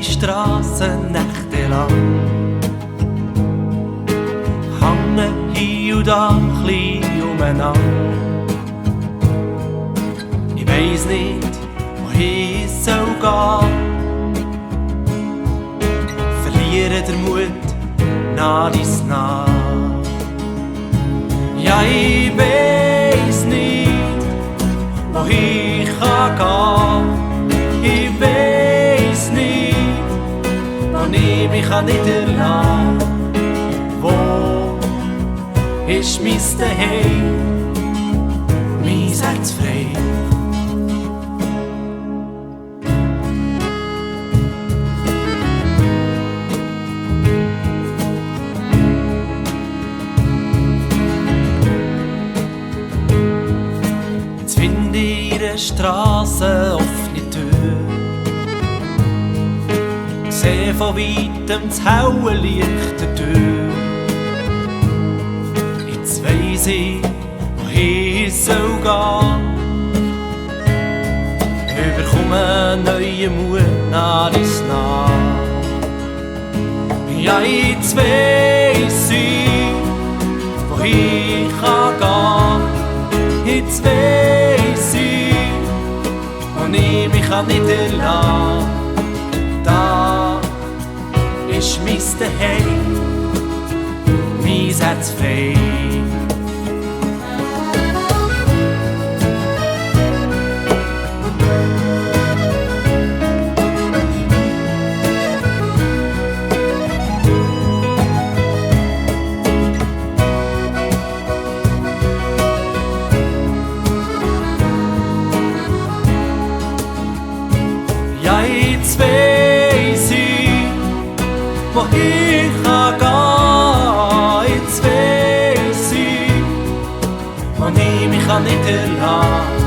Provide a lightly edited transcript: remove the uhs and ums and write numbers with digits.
die Strassen nächtelang. Hange hier und da klein umeinander. Ich weiss nicht, wohin es soll gehen. Verliere den Mut nach dies nach. Ja, ich weiss nicht, wohin ich kann gehen. Ich weiss nicht, wo ich mich niederlassen kann. Wo ist mein Zuhause, mein Herz frei? Jetzt finde ich ihre Strasse offene Tür. Ich sehe von weitem das helle Licht der Tür. Jetzt weiss ich, wohin es soll gehen. Überkomme neuen Mut nach uns nach. Ja, jetzt weiss ich, wohin ich kann gehen. Jetzt weiss ich, wo ich mich niederlassen kann. Da ist mein Zuhause, mein Herz frei. Ja, jetzt weiss ich, wohin ich kann gehen. Jetzt weiss ich, wo ich mich niederlassen kann.